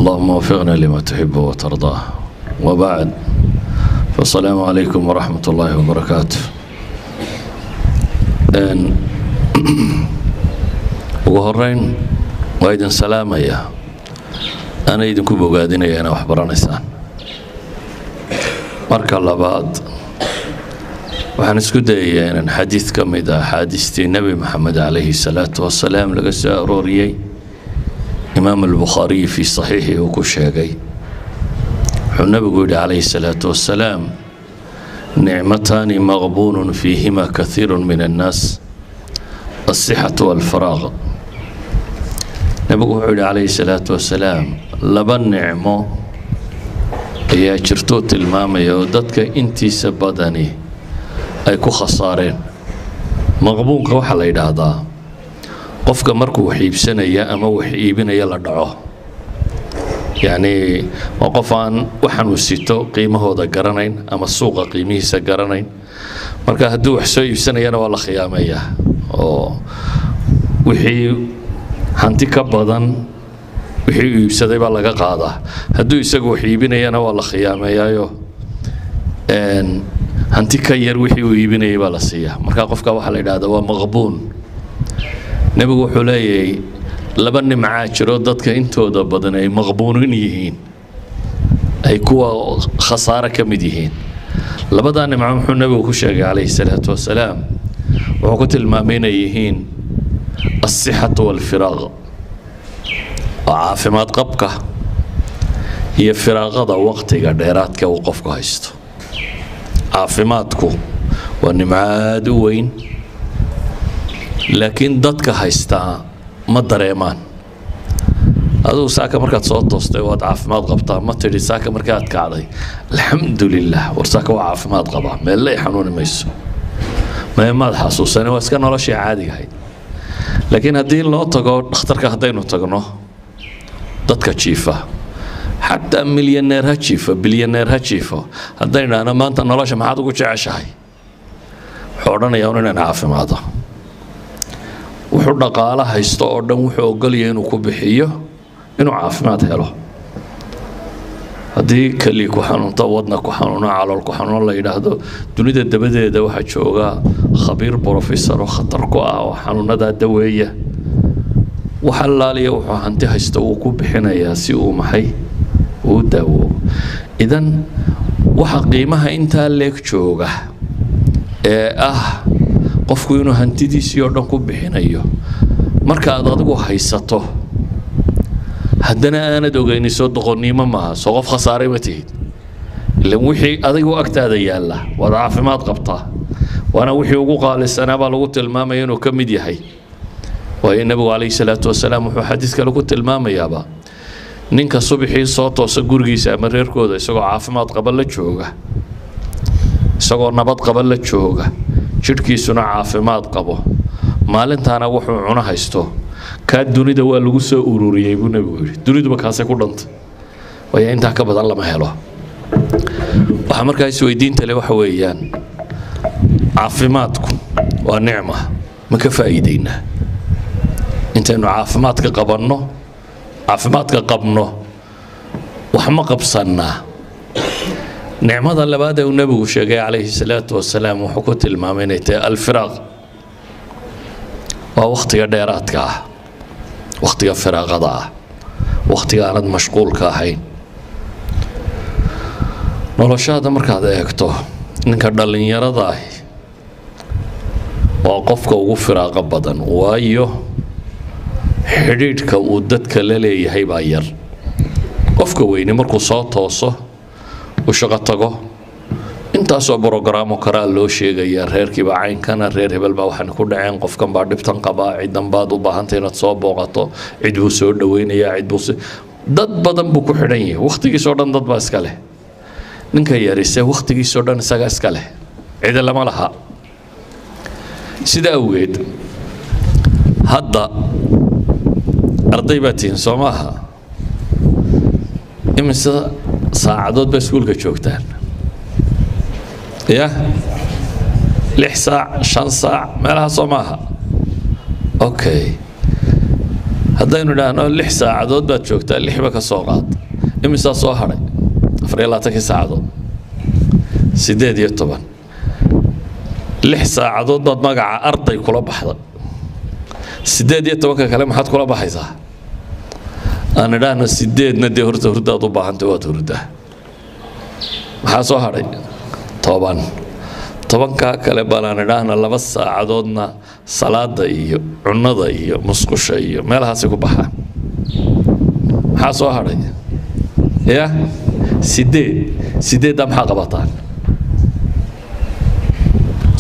اللهم وفقنا لما تحب وترضاه وبعد فالسلام عليكم ورحمة الله وبركاته. Ugu horeyn waa idin salaamaya, ana idinku bogaadinaya inaa wax baranaysaan. Marka labaad, waxaan isku dayayaa inaan xadiid ka mid ah axaadiistii Nebi Maxamed calayhi salaatu wasalaam laga soo arooriyey, Imaam Albukhaariyi fii saxiixii uu ku sheegay. Wuxuu nebigu yidhi calayhi salaatu wasalaam: "Nicmataani maqbuunun fiihima kathiiru min annaas, alsixatu walfaraaq." Nebigu wuxuu yidhi calayhi salaatu wasalaam, laba nicmo ayaa jirtuu tilmaamaya oo dadka intiisa badani ay ku khasaareen. Maqbuunka waxaa la yidhaahdaa qofka markuu wax iibsanaya ama wax iibinaya la dhaco, yacni waa qof aan waxaan uu sito qiimahooda garanayn ama suuqa qiimihiisa garanayn. Marka hadduu wax soo iibsanayana waa la khiyaameeyaa, oo wixii hanti ka badan wixii uu iibsaday baa laga qaadaa. Hadduu isagu wax iibinayana waa la khiyaameeyaayo, hanti ka yar wixii uu iibinayay baa la siiyaa. Marka qofka waxaa la yidhahdaa waa maqbuun. Nebigu wuxuu leeyahay laba nimcaa jiro dadka intooda badan ay maqbuunin yihiin, ay kuwa khasaare ka mid yihiin. Labadaa nimco muxuu nebigu ku sheegay calayhi salaatu wasalaam? Wuxuu ku tilmaamay inay yihiin alsixatu walfiraaq, oo caafimaad qabka iyo firaaqada, waqtiga dheeraadka uu qofku haysto. Caafimaadku waa nimco aada u weyn, laakiin dadka haystaa ma dareemaan. Adugu saaka markaad soo toostay waad caafimaad qabtaa, ma tidhi saaka markaad kacday, "Alxamdu lilah, war saaka waa caafimaad qabaa, meelle ay xanuuni mayso"? Maye, maad xasuusani, waa iska noloshii caadiga ahayd. Laakiin haddii loo tago dhakhtarka, haddaynu tagno dadka jiifa, xataa milyaneer ha jiifo, bilyaneer ha jiifo, haddaynu idhaahno, "Maanta nolosha maxaad ugu jeceshahay?" wuxuu odhanayaa un inaan caafimaado. Wuxuu dhaqaalo haysto oo dhan wuxuu ogolyahay inuu ku bixiyo inuu caafimaad helo. Haddii keli ku xanuunto, wadna ku xanuuno, calool ku xanuuno, la yidhaahdo dunida dabadeeda waxaa jooga khabiir professor oo khatar ku ah oo xanuunadaa daweeya, wax allaaliya wuxuu hanti haysto wuu ku bixinayaa si uu maxay uu daawoobo. Idan waxa qiimaha intaa leeg jooga ee ah qofku inuu hantidiisii oo dhan ku bixinayo, marka aad adigu haysato haddana aanad ogeyni, soo doqonnimo maaha? Soo qof khasaaray ma tihid? Ilan wixii adigu agtaada yaalla waad caafimaad qabtaa, waana wixii ugu qaalisanaa baa lagu tilmaamaya inuu ka mid yahay. Waayo, Nebigu calayhi salaatu wasalaam wuxuu xadiis kale ku tilmaamayaaba ninka subaxii soo toosa gurigiisa ama reerkooda isagoo caafimaad qaba la jooga, isagoo nabad qaba la jooga, jidhkiisuna caafimaad qabo, maalintaana wuxuu cuno haysto, kaa dunida waa lagu soo ururiyey buu Nebigu yidhi. Duniduba kaasay ku dhantay, waayo intaa ka badan lama helo. Waxaa markaa isweydiinta le waxa weeyaan, caafimaadku waa nicma, ma ka faa'iideynaa intaynu caafimaadka qabanno, caafimaadka qabno? Wax ma qabsannaa? Nicmada labaad ee uu Nebigu sheegay calayhi salaatu wasalaam wuxuu ku tilmaamay inay tahay alfiraaq, waa wakhtiga dheeraadka ah, wakhtiga firaaqada ah, wakhtiga aanad mashquulka ahayn. Noloshaada markaad eegto, ninka dhallinyarada ahi waa qofka ugu firaaqo badan, waayo xidhiidhka uu dadka la leeyahay baa yar. Qofka weyne markuu soo tooso, uu shaqo tago, intaasoo brogaraamo karaa loo sheegayaa: reerkiibaa caynkana, reer hebel baa waxaan ku dhaceen, qofkan baa dhibtan qabaa, cidan baad u baahantay inaad soo booqato, cid buu soo dhaweynayaa, cid buu dad badan buu ku xidhan yahay. Wakhtigiisoo dhan dad baa iska leh. Ninka yarise wakhtigiisoo dhan isaga iska leh, cidi lama laha. Sida awgeed hadda arday baa tihiin, soo maaha? Imise saacadood baa iskuulka joogtaan? Ya 6 saac, 5 saac meelaha, soo maaha? Okay. Haddaynu idhaahno 6 saacadood baad joogtaa, lixba ka soo qaad, imisaa soo hadhay? 24-kii saacadood 18. 6 saacadood baad magaca arday kula baxday, 18-ka kale maxaad kula baxaysaa? Aan idhaahno sideedna dee horta hurdaad u baahantay, waad hurdaa. Maxaa soo hadhay? 10. 10-kaa kale balaan idhaahna 2 saacadoodna salaada iyo cunnada iyo musqusha iyo meelahaasay ku baxaan. Maxaa soo hadhay? Ya, sideed. Sideeddaa maxaa qabataan?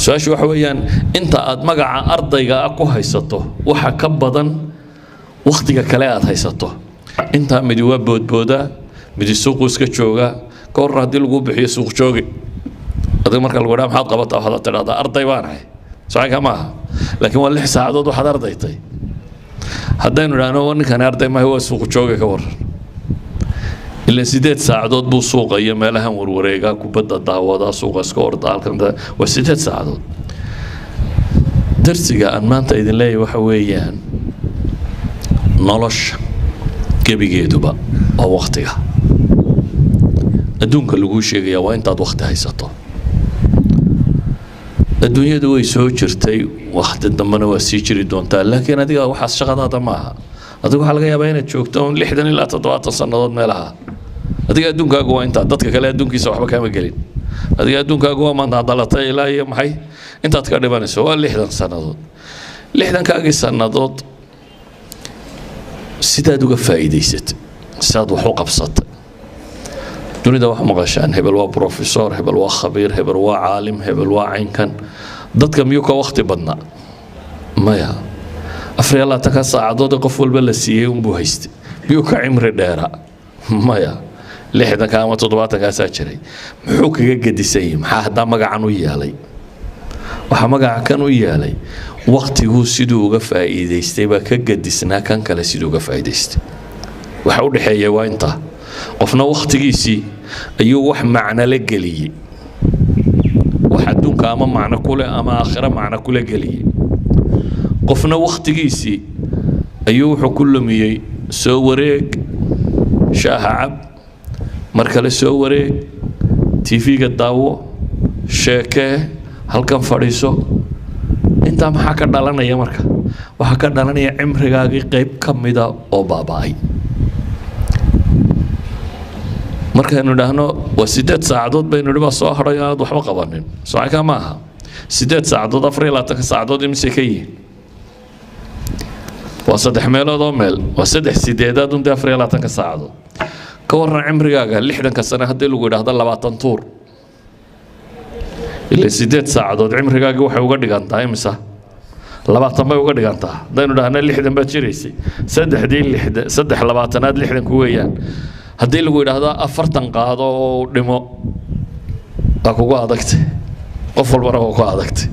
Su-aashu waxa weeyaan, inta aad magaca ardayga ah ku haysato waxa ka badan wakhtiga kale aad haysato. Intaa midi waa boodboodaa, midi suuqu iska joogaa. Ka warran haddii lagu bixiyo suuq joogi? Adiga marka lagu dhaha maxaad qabataa, waxaad tidhahdaa arday baan ahay. Socanka maaha, laakiin waa 6 saacadood waxaad ardaytay. Haddaynu idhaahno ninkani arday maaha, waa suuq jooge, ka warran? Ilan 8 saacadood buu suuqa iyo meelahan warwareegaa, kubadda daawadaa, suuqa iska orda, halkan waa 8 saacadood. Darsiga aan maanta idin leeyahay waxa weeyaan, nolosha gebigeeduba waa waktiga. Adduunka laguu sheegaya waa intaad wakti haysato. Adduunyadu way soo jirtay, wakti dambena waa sii jiri doontaa, laakiin adiga waxaas shaqadaada ma aha. Adiga waxaa laga yaabaa inaad joogto un 60 ilaa 70 sannadood meelaha. Adiga adduunkaagu waa intaa, dadka kale adduunkiisa waxba kama gelin. Adiga adduunkaagu waa maanta dhalatay ilaa iyo maxay intaad ka dhimanayso, waa 60 sannadood. 60-kaagii sannadood sidaad uga faa'iidaysatay, sidaad wax u qabsatay dunida? Wax maqashaan, hebel waa professor, hebel waa khabiir, hebel waa caalim, hebel waa caynkan. Dadka miyuu ka wakti badnaa? Maya. 24-ka saacadood ee qof walba la siiyey unbuu haystay. Miyuu ka cimri dheeraa? Maya. 60-ka ama 70-kaasaa jiray. Muxuu kaga gedisan yahay? Maxaa haddaa magacan u yeelay? Waxaa magaca kan u yeelay waktiguu siduu uga faa'iidaystay baa ka gedisnaa kan kale siduu uga faa'iidaystay. Waxa u dhexeeya waa intaa: qofna wakhtigiisii ayuu wax macno la geliyey, wax adduunka ama macno kule ama aakhiro macno kule geliyey. Qofna wakhtigiisii ayuu wuxuu ku lumiyey soo wareeg, shaaha cab, mar kale soo wareeg, TV-ga daawo, sheekee, halkan fadhiiso. Intaa maxaa ka dhalanaya? Marka waxaa ka dhalanaya cimrigaagii qayb ka mida oo baaba'ay. Markaynu idhaahno waa 8 saacadood baynu idhi baa soo hadhay aad waxba qabanin, socankaa ma aha. 8 saacadood 24-ka saacadood imise ka yihiin? Waa saddex meelood oo meel, waa saddex sideedaad undee 24-ka saacadood. Ka warran cimrigaaga 60-ka sane haddii lagu idhaahdo 20 tuur? Ilaa 8 saacadood cimrigaagii waxay uga dhigantaa imisa? 20 bay uga dhigantaa. Haddaynu dhahno 60 baad jiraysay, saddexdii 60, saddex labaatanaad 60-ku weeyaan. Haddii lagu idhaahdo 40 qaado oo dhimo, waa kugu adagtay, qof walbana waa ku adagtay.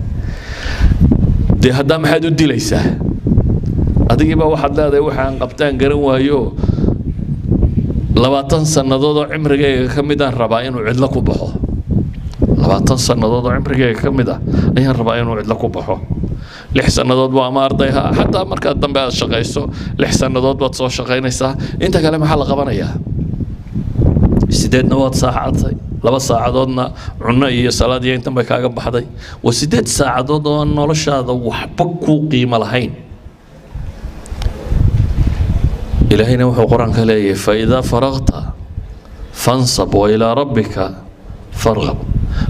Dee haddaa maxaad u dilaysaa? Adigiiba waxaad leedahay waxaan qabtaan garan waayo, 20 sannadood oo cimrigayga ka midaan rabaa inuu cidlo ku baxo. 20 sannadood oo cimrigayga ka mid ah ayaan rabaa inuu cidlo ku baxo. 6 sannadood buu ama arday ha, xataa markaa dambe aad shaqayso 6 sannadood baad soo shaqaynaysaa. Inta kale maxaa la qabanayaa? Sideedna waad saacatay, 2 saacadoodna cunno iyo salaad iyo intan bay kaaga baxday. Waa 8 saacadood oo aan noloshaada waxba kuu qiimo lahayn. Ilaahayna wuxuu qur-aanka leeyahay: فإذا فرغت فانصب وإلى ربك فارغب.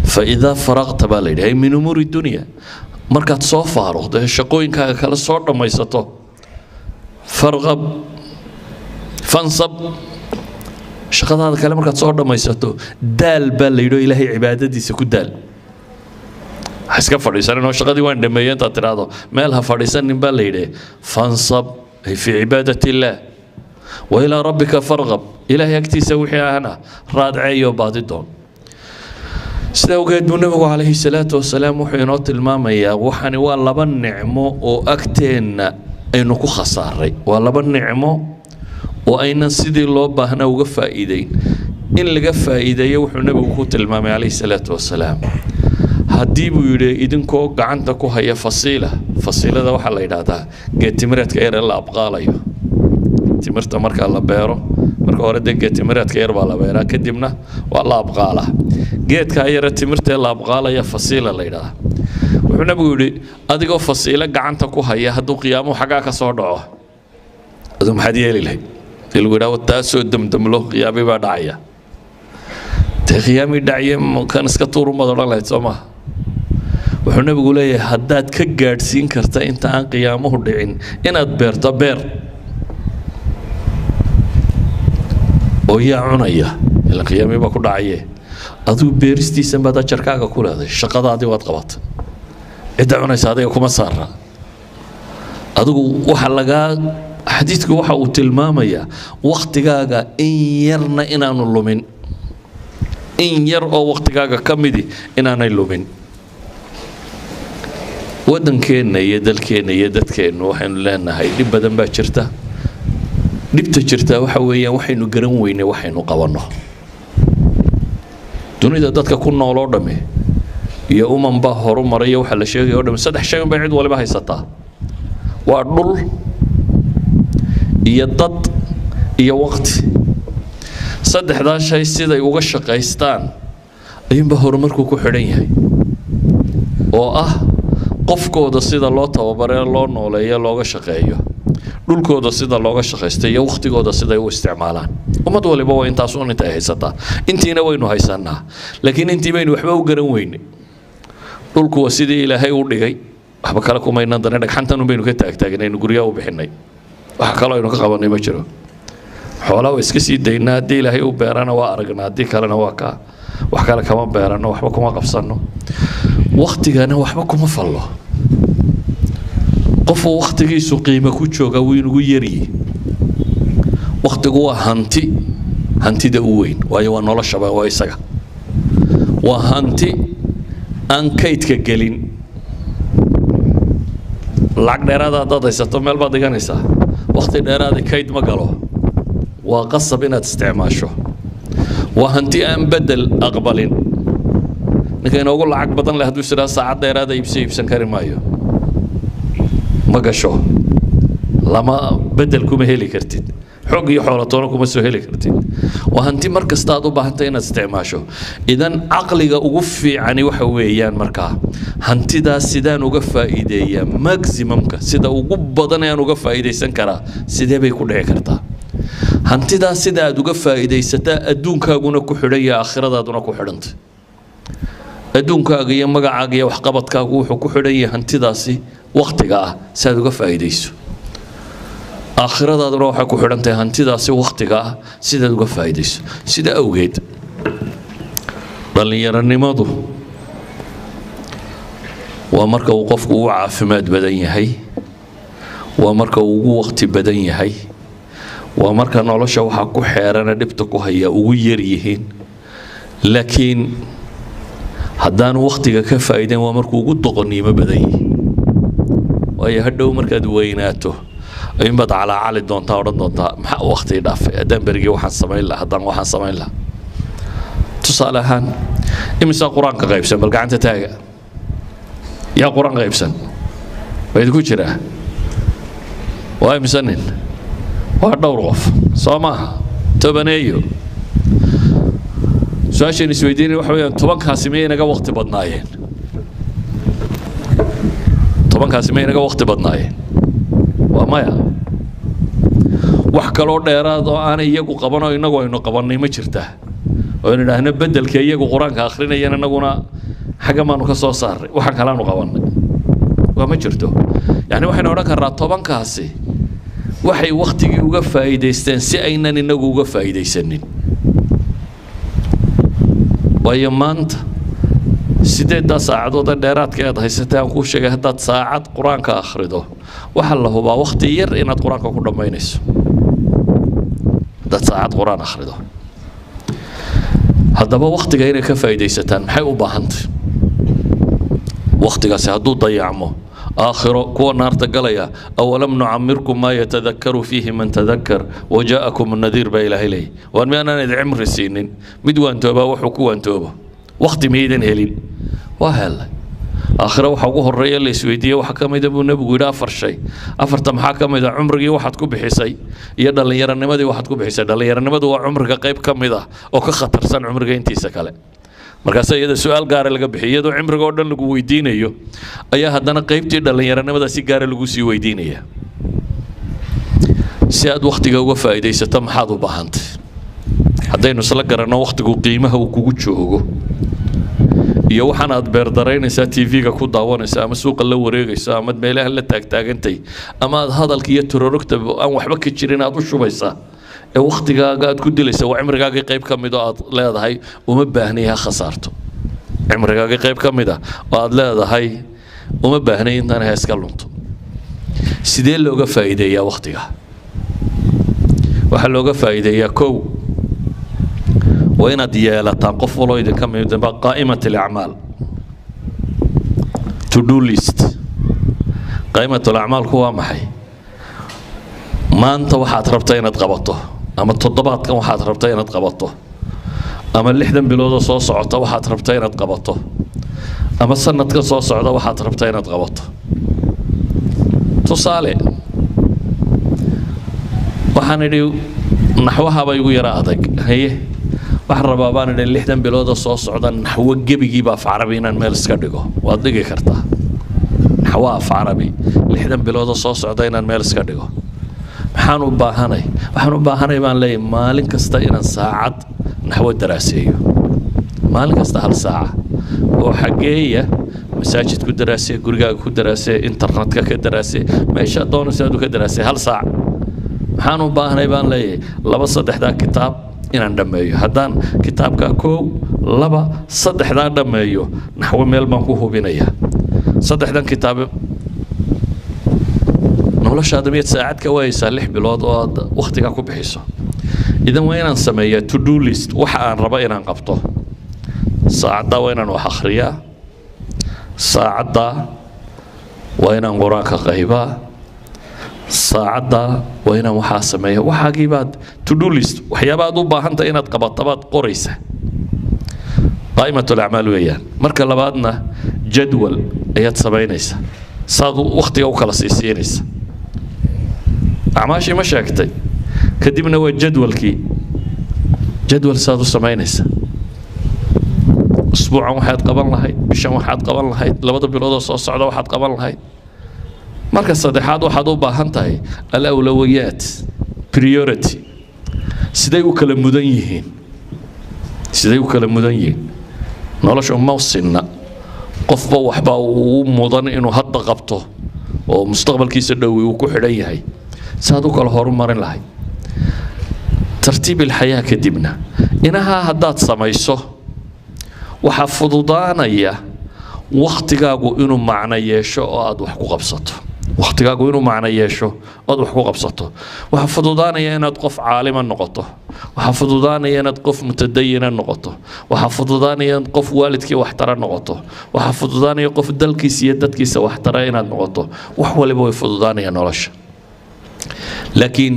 فإذا فرغت baa la yidhi, ay من أمور الدنيا, markaad soo faaruqdo ee shaqooyinkaaga kale soo dhammaysato, فارغب فانصب, shaqadaada kale markaad soo dhammaysato, daal baa la yidhi oo Ilaahay cibaadadiisa ku daal. Ha iska fadhiisanin oo shaqadii waan dhameeyey intaad tidhaahdo meel ha fadhiisanin baa la yidhi. فانصب ay في عبادة الله، وإلى ربك فارغب, Ilaahay agtiisa wixii ahna raadceeyo, baadi doon. Sida awgeed buu Nebigu calayhi salaatu wasalaam wuxuu inoo tilmaamayaa, waxani waa laba nicmo oo agteenna aynu ku khasaaray, waa laba nicmo oo aynan sidii loo baahnaa uga faa'iideyn. In laga faa'iideeyo wuxuu Nebigu ku tilmaamay calayhi salaatu wasalaam, haddii buu yidhi idinkoo gacanta ku haya fasiila. Fasiilada waxaa la yidhaahdaa geed timireedka yar ee la abqaalayo. Timirta marka la beero, marka hore dee geed timireedka yar baa la beeraa, kadibna waa la abqaalaa. Geedkaa yare timirtee la abqaalaya fasiila la yidhahdaa. Wuxuu Nabigu yidhi, adigoo fasiilo gacanta ku haya hadduu qiyaamuhu xaggaa ka soo dhaco, aduu maxaad yeeli lahayd? Dee lagu yidhaha taasoo damdamlo, qiyaami baa dhacaya. Dee qiyaamii dhacye kan iska tuurumaad odhan lahayd, soo maaha? Wuxuu Nabigu leeyahay, haddaad ka gaadhsiin karta inta aan qiyaamuhu dhicin inaad beerto, beer. Oo yaa cunaya? Ilan qiyaamii baa ku dhacaye. Adigu beeristiisan baad ajarkaaga ku leedahay, shaqadaadii waad qabatay, cidda cunaysa adiga kuma saara. Adigu waxa lagaa xadiidku waxa uu tilmaamayaa waktigaaga in yarna inaanu lumin, in yar oo waktigaaga ka midi inaanay lumin. Waddankeenna iyo dalkeenna iyo dadkeennu waxaynu leenahay dhib badan baa jirta. Dhibta jirtaa waxa weeyaan waxaynu garan weynay waxaynu qabanno. Dunida dadka ku nool oo dhammi iyo uman baa horumaraya waxa la sheegaya o dhami, saddex shay unbay cid waliba haysataa: waa dhul iyo dad iyo waqti. Saddexdaa shay siday uga shaqaystaan ayuunbaa horumarku ku xidhan yahay, oo ah qofkooda sida loo tababaree, loo nooleeyo, looga shaqeeyo, dhulkooda sida looga shaqaysto, iyo waqtigooda siday u isticmaalaan. Ummad waliba waa intaas un intay haysataa. Intiina waynu haysanaa, laakiin intii baynu waxba u garan weyne. Dhulku waa sidii Ilaahay u dhigay, waxba kale kumaynan darin. Dhagxantan un baynu ka taagtaagnaynu guryaha u bixinay, waxa kaloo aynu ka qabanay ma jiro. Xoolaa waa iska sii daynaa, haddii Ilaahay u beerana waa aragnaa, haddii kalena waa kaa. Wax kale kama beerano, waxba kuma qabsano. Waktigana waxba kuma fallo. Qofuu waktigiisu qiimo ku jooga wuu inugu yaryi. Waktigu waa hanti, hantida u weyn, waayo waa noloshaba, waa isaga. Waa hanti aan kaydka gelin. Lacag dheeraada haddaad haysato, meel baad dhiganaysaa. Wakti dheeraada kayd ma galo, waa qasab inaad isticmaasho. Waa hanti aan bedel aqbalin. Ninka inoogu lacag badan leh hadduu is idhaa saacad dheeraada iibso, iibsan kari maayo, ma gasho, lama bedel kuma heli kartid, xog iyo xoolatoona kuma soo heli kartid. Waa hanti mar kasta aad u baahantay inaad isticmaasho. Idan caqliga ugu fiicani waxa weeyaan markaa, hantidaas sidaan uga faa'iideeyaa maximumka, sida ugu badan ee aan uga faa'iidaysan karaa, sidee bay ku dhici kartaa? Hantidaas sida aad uga faa'iidaysataa adduunkaaguna ku xidhan yahay, aakhiradaaduna ku xidhantay. Adduunkaaga iyo magacaaga iyo waxqabadkaagu wuxuu ku xidhan yahay hantidaasi waktiga ah si aad uga faa'iidayso. Aakhiradaaduna waxay ku xidhan tahay hantidaasi waktiga ah sidaad uga faa'iidayso. Sida awgeed, dhallinyaronimadu waa marka uu qofku ugu caafimaad badan yahay, waa marka uu ugu waqti badan yahay, waa marka nolosha waxaa ku xeerana dhibta ku haya ugu yar yihiin. Laakiin haddaanu waktiga ka faa'iidayn, waa markuu ugu doqonnimo badan yihi, waayo hadhow markaad weynaato ayuunbaad calaacali doontaa, odhan doontaa, maxaa waqti dhaafay, haddaan berigii waxaan samayn lahaa, haddaan waxaan samayn lahaa. Tusaale ahaan, imisaa Qur-aanka qaybsan? Bal gacanta taaga. Yaa Qur-aan qaybsan? Waa idinku jiraa? Waa imise nin? Waa dhowr qof, soo maaha? Tobaneeyo. Su-aashaan isweydiinay waxa weeyaan, 10kaasi miyay inaga waqti badnaayeen? 10kaasi miyay inaga waqti badnaayeen? Waa maya. Wax kaloo dheeraad oo aanay iyagu qaban oo inagu aynu qabannay ma jirtaa, oo aynu idhaahno beddelka iyagu Qur-aanka akhrinayaan inaguna xagga maanu ka soo saarray, waxaan kalaanu qabannay? Waa ma jirto. Yacni waxaynu odhan karnaa 10kaasi waxay waktigii uga faa'iidaysteen si aynan inagu uga faa'iidaysanin, waayo maanta 8-daa saacadood ee dheeraadka aad haysatay aan kuu sheegay, haddaad saacad Qur-aanka akhrido, waxaa la hubaa wakti yar inaad Qur-aanka ku dhammaynayso haddaad saacad Qur-aan akhrido. Haddaba waktiga inay ka faa'iidaysataan maxay u baahantay? Waktigaasi hadduu dayacmo, aakhiro kuwa naarta galaya, أولم نعمركم ما يتذكر فيه من تذكر وجاءكم النذير, baa Ilaahay leeyahy. Waan miyaanaan idin cimri siinin mid waantoobaa wuxuu ku waantoobo? Wakti miyaydan helin? Waa helay. Aakhira waxa ugu horeeya la isweydiiye waxaa ka mida, buu Nebigu yidhi, afar shay. Afarta maxaa ka mid a? Cumrigii waxaad ku bixisay iyo dhallinyaronimadii waxaad ku bixisay. Dhallinyaronimadu waa cumriga qayb ka mid ah oo ka khatarsan cumriga intiisa kale. Markaase iyada su-aal gaara laga bixiyay. Iyadoo cimriga oo dhan lagu weydiinayo ayaa haddana qaybtii dhallinyaronimada si gaara lagu sii weydiinaya. Si aad wakhtiga uga faa'iidaysato maxaad u baahantay? Haddaynu isla garanno wakhtigu qiimaha uu kugu joogo iyo waxaan aad beerdaraynaysaa, TV-ga ku daawanaysa ama suuqa la wareegaysa ama meelaha la taagtaagantay ama aad hadalka iyo tororogta aan waxba ka jirin aad u shubaysaa ee wakhtigaaga aad ku dilaysa, waa cimrigaagii qayb ka mid oo aad leedahay uma baahnay ha khasaarto. Cimrigaagii qayb ka mid ah oo aad leedahay uma baahnay intaan ha iska lunto. Sidee looga faa'iideeyaa wakhtiga? Waxaa looga faa'iideeyaa, kow, waa inaad yeelataan, qof waloo idinka midba, قائمة الأعمال, to do list. قائمة الأعمال ku waa maxay? Maanta waxaad rabta inaad qabato, ama toddobaadkan waxaad rabta inaad qabato, ama 60 biloodoo soo socota waxaad rabta inaad qabato, ama sanadkan soo socda waxaad rabta inaad qabato. Tusaale, waxaan idhi naxwahaba igu yara adag. Haye, waxaan rabaa, baan idhi, 60 biloodoo soo socda naxwo gebigiiba af Carabi inaan meel iska dhigo. Waad dhigi kartaa naxwo af Carabi 60 biloodoo soo socda inaan meel iska dhigo. Maxaan u baahanay? Waxaan u baahanay, baan leeyahay, maalin kasta inaan saacad naxwo daraaseeyo, maalin kasta hal saaca oo xaggeeya. Masaajid ku daraasee, gurigaaga ku daraasee, internetka ka daraasee, meesha doonaysa aad ka daraasee hal saac. Maxaan u baahnay, baan leeyahay, laba saddexdaa kitaab inaan dhammeeyo. Haddaan kitaabka kow, laba, saddexdaa dhammeeyo, naxwo meel baan ku hubinayaa saddexdan kitaab. Noloshaada miyaad saacad ka waayeysaa 6 bilood oo aad wakhtigaa ku bixiso? Idan waa inaan sameeyaa to do list, waxa aan rabo inaan qabto. Saacaddaa waa inaan wax akhriyaa, saacaddaa waa inaan Qur-aanka qaybaa, saacaddaa waa inaan waxaa sameeya. Waxaagii baad to do list, waxyaaba aad u baahantahay inaad qabato baad qoraysa. قائمة الأعمال weeyaan. Marka labaadna jadwal ayaad samaynaysaa, saad wakhtiga u kala siisiinaysa. Acmaashii ma sheegtay, kadibna waa jadwalkii. Jadwal saad u samaynaysa: usbuucan waxaad qaban lahayd, bishan waxaad qaban lahayd, 2da biloodoo soo socda waxaad qaban lahayd. Marka saddexaad waxaad u baahan tahay الأولويات, priority. Siday u kala mudan yihiin? Siday u kala mudan yihiin? Nolosha ma sinna. Qofba waxba uu mudan inuu hadda qabto oo mustaqbalkiisa dhowi uu ku xidhan yahay. Saad u kala horumarin lahayd, ترتيب الحياة. Kadibna inahaa haddaad samayso, waxaa fududaanaya wakhtigaagu inuu macno yeesho oo aad wax ku qabsato. Wakhtigaagu inuu macno yeesho ood wax ku qabsato, waxaa fududaanaya inaad qof caalima noqoto, waxaa fududaanaya inaad qof mutadayina noqoto, waxaa fududaanaya inaad qof waalidkii waxtara noqoto, waxaa fududaanaya qof dalkiisa iyo dadkiisa waxtara inaad noqoto. Wax waliba way fududaanaya nolosha. Laakiin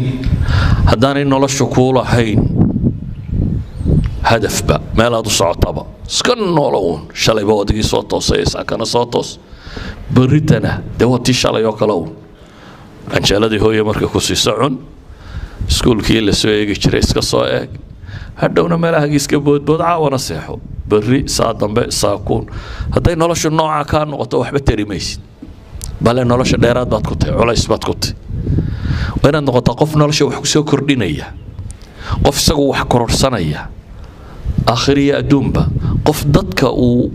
haddaanay noloshu kuu lahayn hadafba, meel aad u socotaba, iska noolo uun, shalayba odigii soo toosay, saakana soo toos, berritana dee waa tii shalay oo kale uun, canjeeladii hooye marka ku siiso cun, iskuulkii la soo eegi jiray iska soo eeg, hadhowna meelahagii iska boodbood, caawana seexo, berri saa dambe saakuun. Hadday noloshu noocaa kaa noqoto, waxba tari maysid, bale nolosha dheeraad baad ku tahay, culays baad ku tahay. Waa inaad noqotaa qof nolosha wax kusoo kordhinaya, qof isagu wax kororsanaya aakhiriya adduunba, qof dadka uu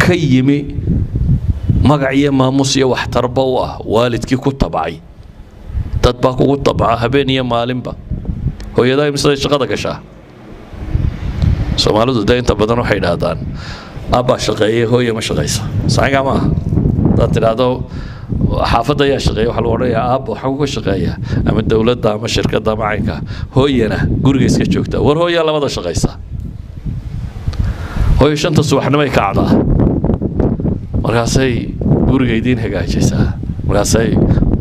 ka yimi magac iyo maamus iyo waxtarba u ah, waalidkii ku tabcay. Dad baa kugu tabca habeen iyo maalinba. Hooyadaa imisaday shaqada gashaa? Soomaalidu dee inta badan waxay idhaahdaan aabbaa shaqeeyay, hooye ma shaqaysa. Saxigaa maaha. Haddaad tidhaahdo xaafadda ayaa shaqeeya, waxaa lagu odhanayaa aabba waxaa kuga shaqeeya ama dowladda ama shirkadda ama caynka, hooyana guriga iska joogta. War, hooyaa labada shaqaysa. Hooyo 5ta subaxnimay kacdaa, markaasay guriga idiin hagaajisaa, markaasay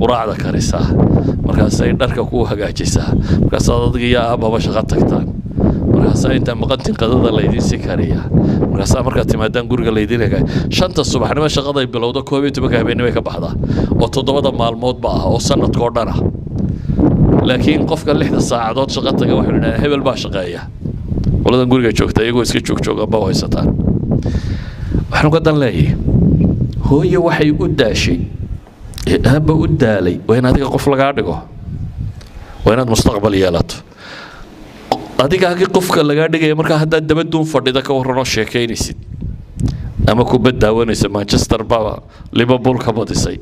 quraacda karisaa, markaasay dharka kuu hagaajisaa, markaasaad adiga iyo aabbaba shaqo tagtaan. Markaasaa Markaasaa intaa maqantin qadada laydiin sii kariyaa. Markaasaa markaad timaadaan guriga laydiin hagaay. 5ta subaxnimo shaqaday bilowdo, 11ka habeenimay ka baxdaa, oo 7da maalmoodba ah oo sanadka oo dhan ah. Laakiin qofka 6da saacadood shaqo taga waxaynu idhahnaa hebel baa shaqeeya. Qoladan guriga joogta iyagoo iska joogjoogan ba haysataan. Waxaanu ka dan leeyahay, hooye waxay u daashay ee aabba u daalay waa in adiga qof lagaa dhigo, waa inaad mustaqbal yeelato. Adigaagii qofka lagaa dhigaya markaa haddaad dabaduun fadhida ka warranoo sheekaynaysid ama kubad daawanaysa, Manchester baa Liverpool ka badisay,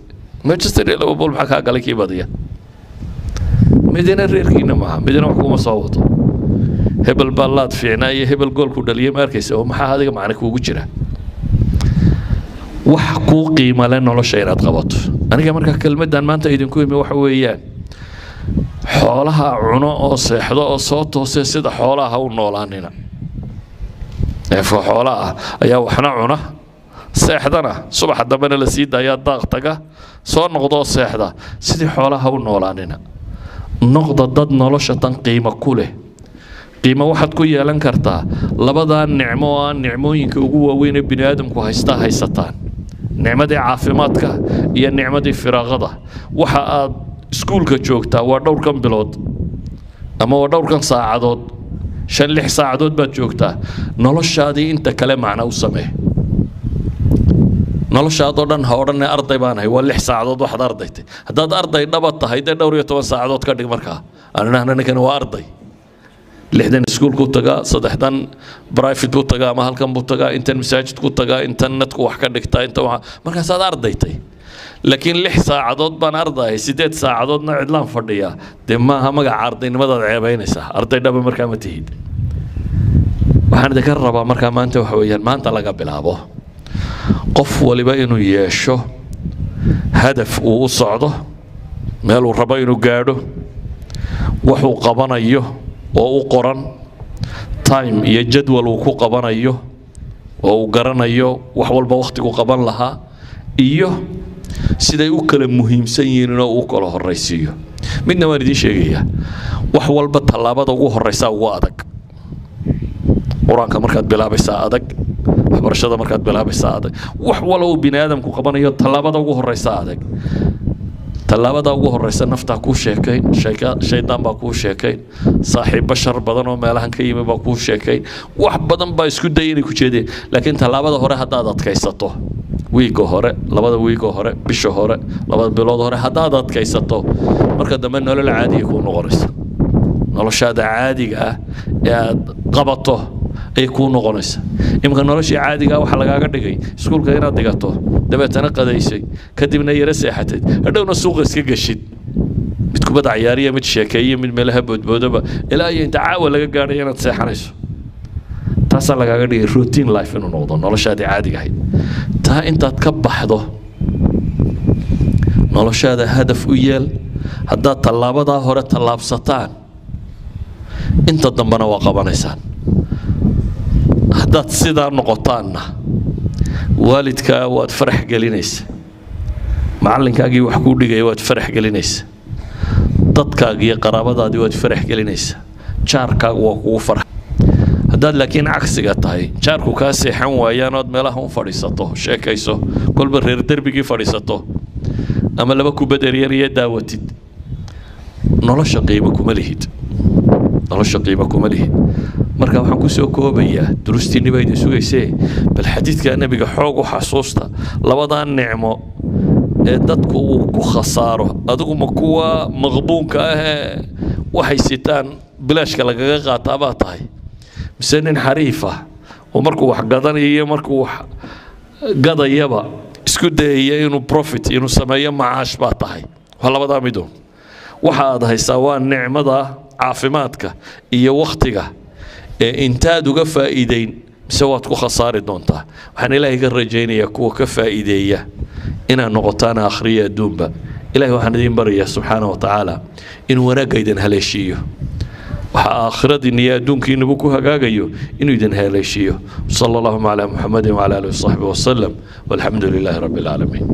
Manchester iyo Liverpool maxaa kaa galay? Kii badiya midina reerkiina maaha, midina wax kuma soo wato. Hebel baa laad fiicnaa iyo hebel goolku dhaliyay ma arkaysa, oo maxaa adiga macne kuugu jira? Wax kuu qiimo leh nolosha inaad qabato. Aniga marka kelmaddan maanta idinku imi waxa weeyaan, xoolaha cuno oo seexdo oo soo toosee sida xoolaha ha u noolaanina. Neefka xoolaha ah ayaa waxna cuna, seexdana, subaxa dambena la sii daayaa, daaq taga, soo noqdoo seexda. Sidii xoolaha ha u noolaanina. Noqda dad nolosha tan qiimo ku leh. Qiimo waxaad ku yeelan kartaa labadaa nicmo oo ah nicmooyinka ugu waaweyn ee bini aadamku haystaa haysataan: nicmadii caafimaadka iyo nicmadii firaaqada. Waxa aad iskuulka joogtaa waa dhowrkan bilood ama waa dhowrkan saacadood, 5, 6 saacadood baad joogtaa. Noloshaadii inta kale macna u samee. Noloshaadoo dhan ha odhanne arday baan ahay. Waa 6 saacadood waxaad ardaytay. Haddaad arday dhaba tahay, dee 14 saacadood ka dhig. Markaa aan idhahna ninkani waa arday, 6dan iskuulku tagaa, 3dan private buu tagaa ama halkan buu tagaa, intan masaajid ku tagaa, intan nadku wax ka dhigtaa, intan waxa, markaasaad ardaytay. Laakiin 6 saacadood baan ardahay, 8 saacadoodna cidlaan fadhiyaa, dee maaha magaca ardaynimadaad ceebaynaysaa. Arday dhaba markaa ma tihid. Waxaan idinka rabaa markaa maanta waxa weeyaan, maanta laga bilaabo qof waliba inuu yeesho hadaf uu u socdo, meel uu rabo inuu gaadho, waxuu qabanayo oo u qoran, time iyo jadwal uu ku qabanayo oo uu garanayo wax walba wakhtigu qaban lahaa iyo siday u kala muhiimsan yihiin inoo uu kala horraysiiyo. Midna waan idiin sheegayaa: wax walba tallaabada ugu horraysaa ugu adag. Qur-aanka markaad bilaabaysaa adag, waxbarashada markaad bilaabaysaa adag, wax wala uu bini aadamku qabanayo tallaabada ugu horraysaa adag. Tallaabada ugu horreysa naftaa kuu sheekayn, shaydaan baa kuu sheekayn, saaxiibbo shar badan oo meelahan ka yimi baa kuu sheekayn, wax badan baa isku daya inay ku jeedeen. Laakiin tallaabada hore haddaad adkaysato, wiigga hore, 2da wiigga hore, bisha hore, 2da bilood hore haddaad adkaysato, marka dambe nolol caadiya kuu noqonaysa. Noloshaada caadiga ah ee aad qabato ayay kuu noqonaysa. Iminka noloshii caadiga ah waxaa lagaaga dhigay iskuulka inaad dhigato, dabeetana qadaysay, kadibna yaro seexatid, hadhowna suuqa iska geshid, mid kubadda cayaariya, mid sheekeeye, mid meelaha boodboodaba, ilaa iyo inta caawa laga gaadhay inaad seexanayso. Taasaa lagaaga dhigay routine life inuu noqdo noloshaadii caadiga ahayd. Taa intaad ka baxdo, noloshaada hadaf u yeel. Haddaad tallaabadaa hore tallaabsataan, inta dambena waa qabanaysaan. Haddaad sidaa noqotaanna, waalidkaa waad farax gelinaysa, macallinkaagii wax kuu dhigaya waad farax gelinaysa, dadkaagii iyo qaraabadaadii waad farax gelinaysa, jaarkaagu waa kugu farax. Haddaad laakiin cagsiga tahay, jaarku kaa seexan waayaan ood meelaha u fadhiisato, sheekayso, kolba reer derbigii fadhiisato ama laba kubad eryar iyo daawatid, nolosha qiimo kuma lihid, nolosha qiimo kuma lihid. Marka waxaan kusoo koobayaa, durustiinni baa idin sugaysee, bal xadiidka nebiga xoog u xasuusta. Labadaa nicmo ee dadku uu ku khasaaro, adigu ma kuwa maqbuunka ah ee waxay sitaan bilaashka lagaga qaataa baa tahay, mise nin xariif ah oo markuu wax gadanayo iyo markuu wax gadayaba isku dayaya inuu profit, inuu sameeyo macaash baa tahay? Waa labadaa midun. Waxa aad haysaa waa nicmada caafimaadka iyo wakhtiga ee intaad uga faa'iideyn mise waad ku khasaari doontaa. Waxaan Ilaahay ka rajaynayaa kuwa ka faa'iideeya inaad noqotaan akhriya adduunba. Ilahay waxaan idiin baryayaa subxaana wa tacaala inuu wanaagga idin haleeshiiyo, waxa aakhiradiinna iyo adduunkiinuba ku hagaagayo inuu idin haleeshiiyo. Sala allahuma calaa Muxamedin wacala aalihi wasaxbi wasalam, walxamdu lilaahi rabbi alcaalamiin.